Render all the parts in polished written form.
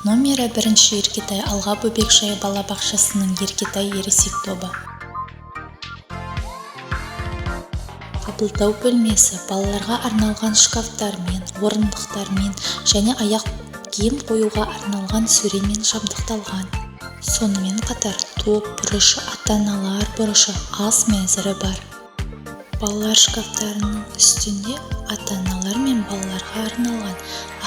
Номері бірінші Еркетай Алға бөбекжайы балабақшасының Еркетай ересек тобы. Қабылдау бөлмесі балаларға арналған шкафтармен, орындықтармен және аяқ киім қоюға арналған сөремен жабдықталған. Сонымен қатар топ бұрышы, ата-аналар бұрышы, ас мәзірі бар. Балалар шкафтарының үстінде ата-аналар мен балаларға арналған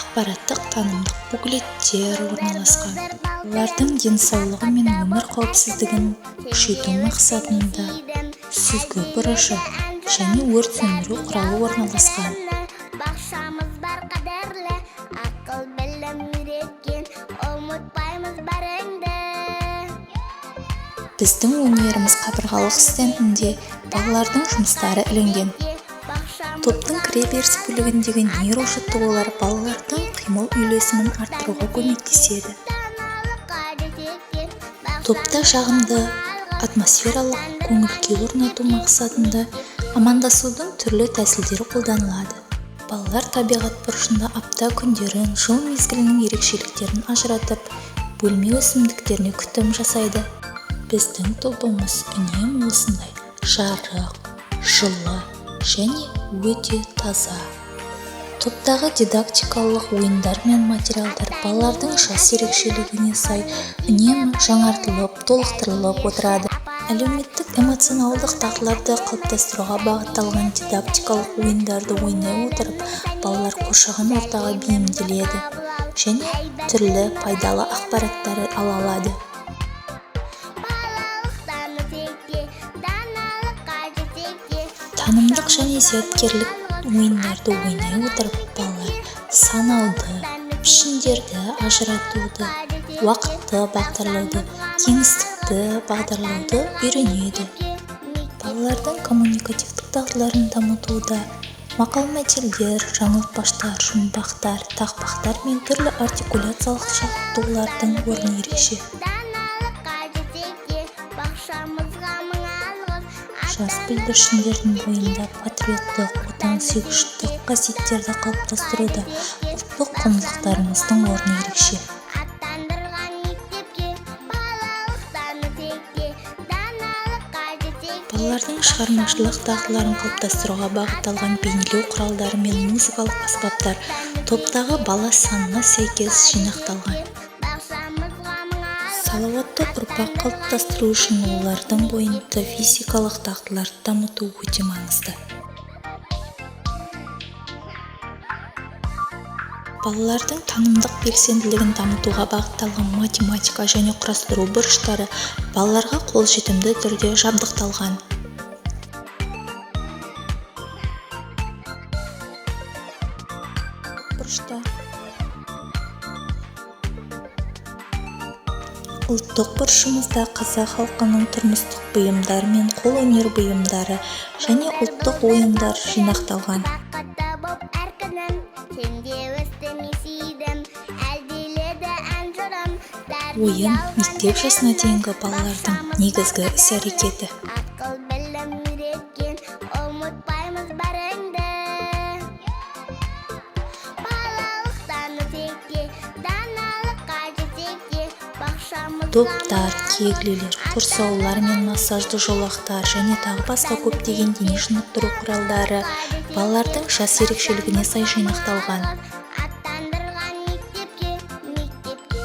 ақпараттық-танымдық буклеттер орналасқан. Балалардың денсаулығы мен өмір қауіпсіздігін күшейту мақсатында сүзгі бұрышы және өрт сөндіру құралы орналасқан. Бақшамыз бар қадірлі, ақыл білім үйреткен, ұмытпаймыз бәріңді. Біздің өнеріміз қабырғалық стендінде балалардың жұмыстары ілінген. Топтың кіреберіс бөлігіндегі нейрожаттығулар балалардың қимыл үйлесімін арттыруға көмектеседі. Топта жағымды атмосфералық көңіл-күй орнату мақсатында амандасудың түрлі тәсілдері қолданылады. Балалар табиғат бұрышында апта күндерін, жыл мезгілінің ерекшеліктерін ажыратып, бөлме өсімдіктеріне күтім жасайды. Біздің тобымыз үнемі осындай жарық, жылы және өте таза. Топтағы дидактикалық ойындар мен материалдар балалардың жас ерекшелігіне сай үнемі жаңартылып, толықтырылып отырады. Әлеуметтік эмоционалдық дағдыларды қалыптастыруға бағытталған дидактикалық ойындарды ойнай отырып, балалар қоршаған ортаға бейімделеді және түрлі пайдалы ақпараттар ала алады. Балалықтан өтекте, даналыққа жетекте. Танымдық және зияткерлік ойындарды ойнай отырып, балалар санауды, пішіндерді ажыратуды, уақытты бағдарлауды, кеңістікті бағдарлауды үйренеді. Балалардың коммуникативтік дағдыларын дамытуда мақал-мәтелдер, жаңылтпаштар, жұмбақтар, тақпақтар мен түрлі артикуляциялық жаттығулардың орны ерекше. Даналыққа жетекте, бақшамызға мың алғыс. Жас бүлдіршіндердің бойында патриоттық, отансүйгіштік қасиеттерді қалыптастыруда ұлттық құндылықтарымыздың орны ерекше. Аттандырған мектепке, балалықтан өтекте, даналыққа жетекте. Балалардың шығармашылық дағдыларын қалыптастыруға бағытталған бейнелеу құралдары мен музыкалық аспаптар топтағы бала санына сәйкес жинақталған. Бақшамызға мың алғыс. Салауатты ұрпақ қалыптастыру үшін олардың бойында физикалық дағдыларды дамыту өте маңызды. Балалардың танымдық белсенділігін дамытуға бағытталған математика және құрастыру бұрыштары балаларға қолжетімді түрде жабдықталған. Бұрышта Ұлттық бұрышымызда қазақ халқының тұрмыстық бұйымдары мен қолөнер бұйымдары және ұлттық ойындар жинақталған. Бақытты боп әр күнім, сенде өстім, есейдім, әлдиледі ән жырым. Ойын мектеп жасына дейінгі балалардың негізгі іс-әрекеті. Ақыл білім үйреткен, ұмытпаймыз бәріңді. Балалықтан өтекте, даналыққа жетекте, бақшамызға Топтар, кеглилер, құрсаулар мен массажды жолақтар және тағы басқа көптеген дене шынықтыру құралдары балалардың жас ерекшелігіне сай жинақталған. Аттандырған мектепке, мектепке.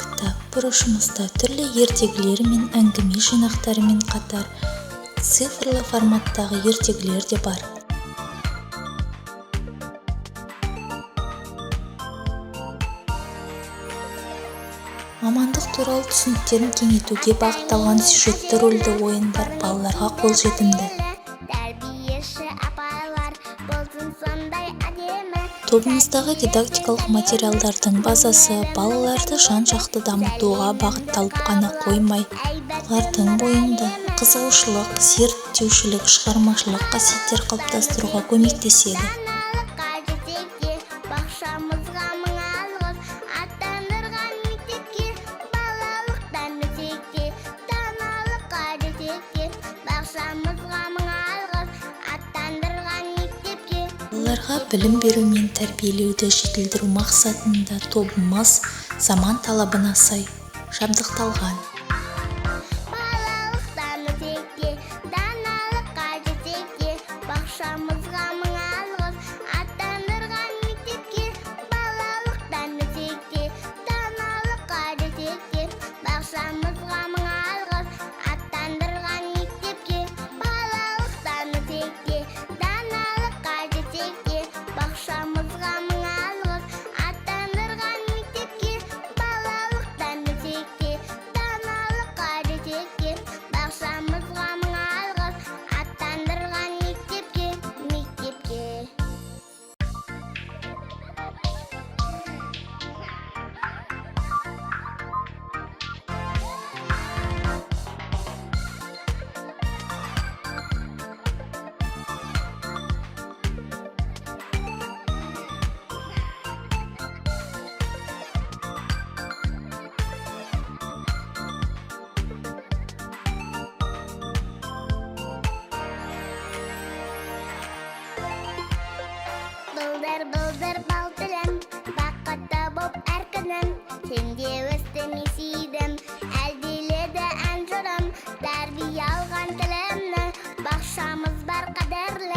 Кітап бұрышымызда түрлі ертегілер мен әңгіме жинақтарымен қатар цифрлы форматтағы ертегілер де бар. Мамандық туралы түсініктерін кеңейтуге бағытталған сюжетті рөлді ойындар балаларға қолжетімді. Тәрбиеші апайлар болсын сондай әдемі. Тобымыздағы дидактикалық материалдардың базасы балаларды жан-жақты дамытуға бағытталып қана қоймай, олардың бойында қызығушылық, зерттеушілік, шығармашылық қасиеттер қалыптастыруға көмектеседі. Даналыққа жетекте, бақшамызға мың алғыс. Аттандырған мектепке, балалықтан өтекте, даналыққа жетекте, бақшамызға мың алғыс. Аттандырған мектепке. Балаларға Балаларға білім беру мен тәрбиелеуді жетілдіру мақсатында тобымыз заман талабына сай жабдықталған. Балалықтан өтекте, даналыққа жетекте, бақшамызға мың алғыс аттандырған мектепке. Балалықтан өтекте, даналыққа жетекте, бақшамызға мың алғыс аттандырған мектепке. Балалықтан өтекте, даналыққа жетекте, бақшамызға мың алғыс аттандырған мектепке. Балалықтан өтекте, даналыққа жетекте, бақшамызға мың алғыс аттандырған мектепке, мектепке. Былдыр былдыр бал тілім, бақытты боп әр күнім, сенде өстім, есейдім, әлдиледі ән жырым, тәрбие алған тілімнің. Бақшамыз бар қадірлі.